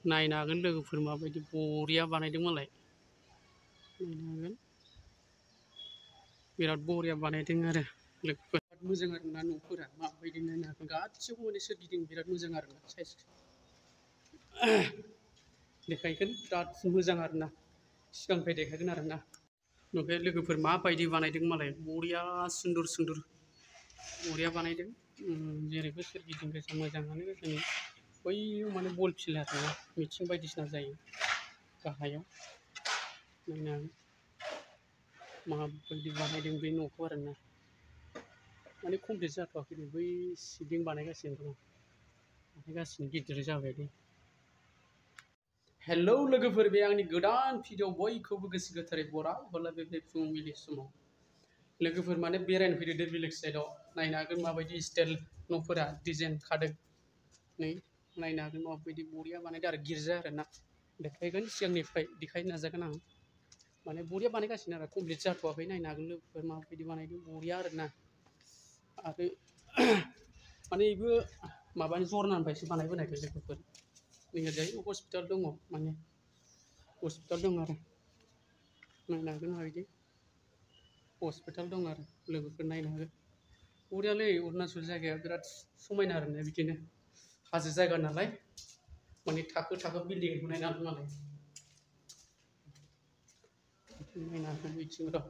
नायनो हागोन लोगोफोर माबायदि बरिया बानायदों मालाय नायनो हागोन बिराद बरिया बानायदों आरो लोगोफोर मोजां आरो ना न'फोरा माबायदि नायनो हागोन गासिबो माने सोरगिदिं बिराद मोजां आरो ना साइज देखायगोन बिराद मोजां आरो ना सिगांनिफ्राय देखायगोन आरो ना नुबाय लोगोफोर माबायदि बानायदों मालाय बरिया सुन्दर सुन्दर बरिया बानायदों जेरैबो सोरगिदिं गोजा मोजाङानो जोंनि बैयाव माने बल फिल्ड आरो ना मिथिं बायदिसिना जायो गाहायाव नायनो हागोन माबायदि बानायदों बे न'खौ आरो ना माने कमप्लिट जाथ'वाखै बै सिलिं बानायगासिनो दङ बानायगासिनो गिदिर जाबाय दे हेलौ लोगोफोर बे आंनि गोदान भिडिअ बयखौबो गोसो गोथारै बराय बे फुंबिलि समाव लोगोफोर माने बेरायनो फैदो बेलेग साइडआव नायनो हागोन माबायदि स्टाइल न'फोरा डिजाइन खादों नै नायनो हागोन माबायदि बरिया बानायदों आरो गिर्जा आरो ना देखायगोन सिगांनिफ्राय देखायनो नाजागोन आं माने बरिया बानायगासिनो आरो कमप्लिट जाथ'वाखै नायनो हागोन लोगोफोर माबायदि बानायदों बरिया आरो ना आरो माने बेबो माबानि जरनानिफ्रायसो बानायबोनायखाय लोगोफोर ओरैजाय हस्पिटाल दङ माने हस्पिटाल दं आरो नायनो हागोन माबायदि हस्पिटाल दं आरो लोगोफोर नायनो हागोन बरियालै अरुणाचल जायगाया बिराद समायना आरो ना बिदिनो हाजो जायगा नालाय माने थाखो थाखो बिल्डिं लुनाय नालाय नायनो हागोन बिथिं र'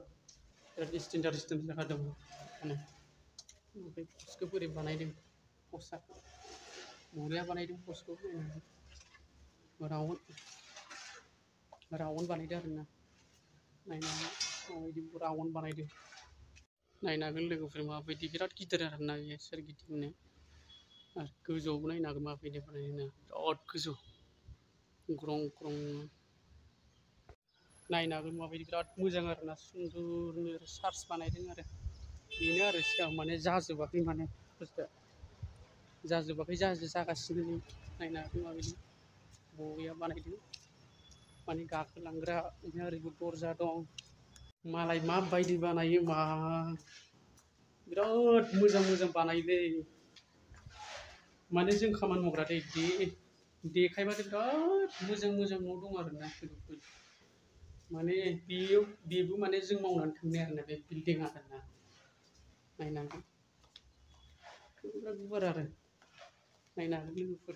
बिराद स्टेन्डार्ड जायगा दङ माने ओमफ्राय पस्टखौ बोरै बानायदों पस्टआ बरिया बानायदों पस्टखौ नायनो हागोन राउन्ड बानायदों आरो ना नायनो हागोन माबायदि राउन्ड बानायदों नायनो हागोन लोगोफोर माबायदि बिराद गिदिर आरो ना बेयो सोरगिदिंनो आरो गोजौआवबो नायनो हागोन माबायदि बानायदों बिराद गोजौ ग्रं ग्रं नायनो हागोन माबायदि बिराद मोजां आरो ना सुन्दरनो चार्च बानायदों आरो बेनो आरो सिगां माने जाजोबाखै माने बुस्थुआ जाजोबाखै जागासिनो नायनो हागोन माबायदि बरिया बानायदों माने गाखोलांग्रा ओरैबो दरजा दं मालाय माबायदि बानायो मा बिराद मोजां मोजां बानायोलै माने जों खामानि मावग्रा देखायबाथाय बिराद मोजां मोजां न' दं आरो ना माने बेबो माने जों मावनानै थांनाय आरो ना बे बिल्डिंआ आरो ना नायनो हागोन बिराद गुवार आरो नायनो हागोन लोगोफोर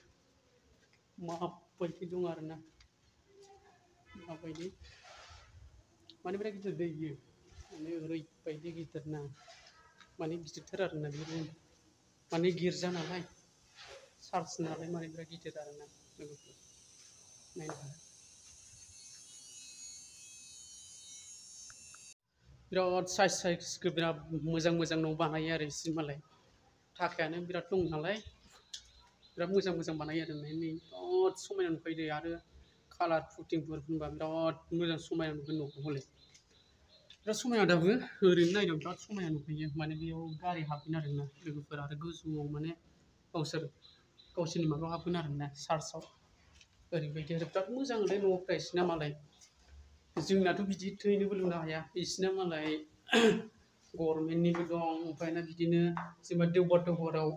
माबायदि दं आरो ना माबायदि माने बिराद गिदिर दै बियो माने ओरैबायदि गिदिर ना माने गिदिरथार आरो ना बे माने गिर्जा नालाय चार्च नालाय माने बिराद गिदिर आरो ना लोगोफोर नायनो हागोन बिराद साइज बिराद मोजां मोजां न' बानायो आरो बिसोर मालाय थाखायानो बिराद दं नालाय बिराद मोजां मोजां बानायो आरो नै बिराद समायना नुखायो दे आरो कालार पुटिंफोर होनबा बिराद मोजां समायना नुगोन न'खौ हले बिराद समायना दाबो ओरैनो नायनायाव बिराद समायना नुखायो माने बेयाव गारि हाबगोन आरो ना लोगोफोर आरो गोजौआव माने गावसोरनि माबायाव हाबगोन आरो ना चार्चआव ओरैबायदि आरो बिराद मोजांलै न'फ्रा बिसोरना मालाय जोंनाथ' बिदि थैनोबो लुनो हाया बिसोरना मालाय गभर्नमेन्टनिबो दं ओमफ्राय ना बिदिनो जेनेबा देवबाराव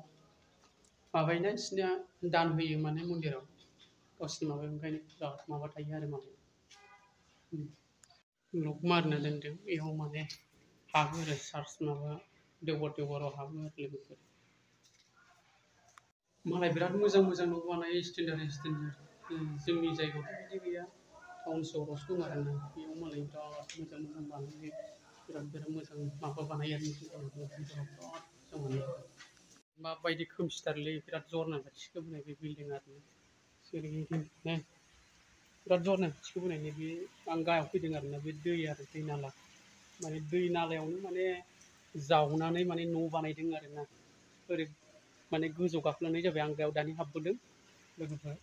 माबायोना बिसोरनिया दान होयो माने मन्दिराव गावसिनि माबायाव ओंखायनो बिराद माबा थायो आरो मालाय लक मारिना दोनदों बेयाव माने हाबो आरो चार्च माबा देवबाराव हाबो आरो लोगोफोर मालाय बिराद मोजां मोजां न' बानायो स्टेन्डार्ड जोंनि जायगायावथ' बिदि गैया टाउन सहरावसो दं आरो ना बेयाव मालाय बिराद मोजां मोजां बानायो बिराद मोजां माबा बानायो आरो बिराद मोजां माबायदि खोमसिथारलै बिराद जरना थिखोबोनाय बे बिल्डिं आरो सोरगिदिं बिराद जरना थिखोबोनायनि बे आं गाहायाव फैदों आरो ना बे दै आरो दै नाला माने दै नालायावनो माने जावनानै माने न' बानायदों आरो ना ओरै माने गोजौ गाखोलांनाय जाबाय आं बेयाव दानि हाबबोदों लोगोफोर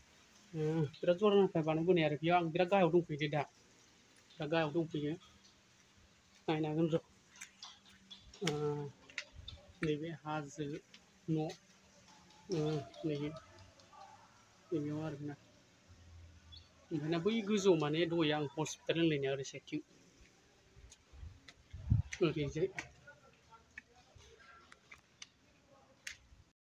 बिराद जरनानिफ्राय बानायबोनाय आरो बेयाव आं बिराद गाहायाव दंफैयो दा बिराद गाहायाव दंफैयो नायनो हागोन र' नैबे हाजो न' नैबेयाव आरोना ओमफ्राय बै गोजौ माने दहाय आं हस्पिटाल होनलायनाया ओरै साइडथिं ओरैजाय